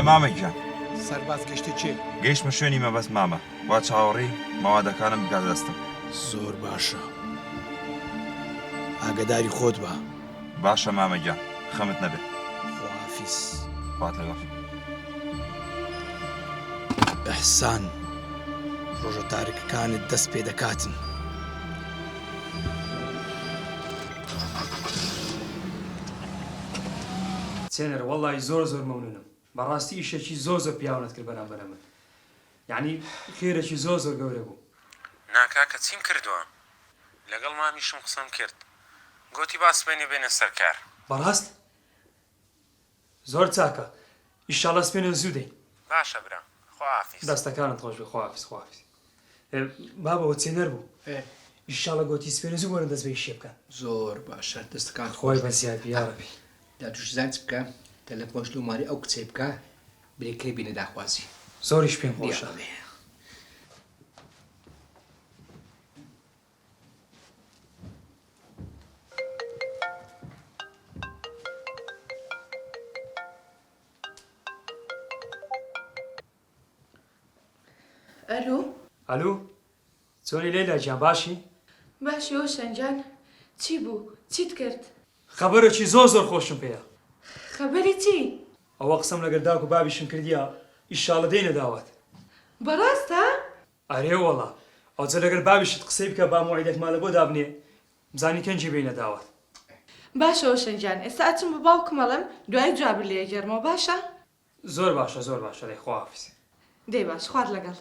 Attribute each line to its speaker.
Speaker 1: مامە گیان.
Speaker 2: سەرباز گەشتە کوێ؟
Speaker 1: گەیشتمە شوێنی مەبەست مامە، وا چاوەڕێی مەوادەکانم بگاتە دەستم.
Speaker 2: زۆر باشە، ئاگەداری خۆت بە.
Speaker 1: باشە مامە گیان، خەمت نەبێ.
Speaker 2: خواحافیز.
Speaker 1: خوات لەگەڵ.
Speaker 2: ئیحسان، ڕۆژە تاریکەکانت دەست پێ دەکاتن.
Speaker 3: چێنەر وەڵی زۆر زۆر مەمنونم بەڕاستی ئیشێکی زۆر زۆر پیاوانەت کرد بەرامبەرە من یەعنی خێرێکی زۆر زۆر گەورە بوو.
Speaker 4: نا کاکە چیم کردوە لەگەڵ مامیشم قسەم کرد گۆتی با سبەینێ بێنە سەر کار.
Speaker 3: بەڕاست؟ زۆر چاکە ئیشاڵا سبەینێ زوو دێین.
Speaker 4: باشە برا خواحافیز.
Speaker 3: دەستەکانت خۆش بێ خواحافیز خواحافیز. بابە ئەوە چێنەر بوو ئیشاڵا گۆتی سبەینێ زوو وەرن دەست بە ئیشێ بکەن.
Speaker 2: زۆر باشە دەستەکانت خۆش
Speaker 3: خوای بەزیاد بی یاڕەبی.
Speaker 2: دادوش زانی چ بکە تەلەفۆنش لۆ ماری ئەو کچەی بکە برێ کەی بینە داخوازی.
Speaker 3: زۆریش پێم خۆشە.
Speaker 5: ئەلو.
Speaker 3: ئەلو چۆنی لەیلا گیان باشی؟
Speaker 5: باشی هۆشەنگ گیان چی بوو چیت کرد؟
Speaker 3: خەبەرێکی زۆر زۆر خۆشم پێیە.
Speaker 5: خەبەری چی؟
Speaker 3: ئەوە قسەم لەگەر داک و بابیشم کردیە ئیشاڵە دێینە داوات.
Speaker 5: بەڕاست ها؟
Speaker 3: ئەرێ وەڵا ئەوجە لەگەر بابیشت قسەی بکە با مۆعیدێکمان لەبۆ دابنێ بزانین کەنجی بێینە داوات.
Speaker 5: باشە هۆشەنگ گیان ئێستا ئەچم بە باوکم ئەڵێم دوایی جوابت لێ ئەگێڕمەوە باشە؟
Speaker 3: زۆر باشە زۆر باشە دەی خواحافیز.
Speaker 5: دەی باش خوات لەگەڵ.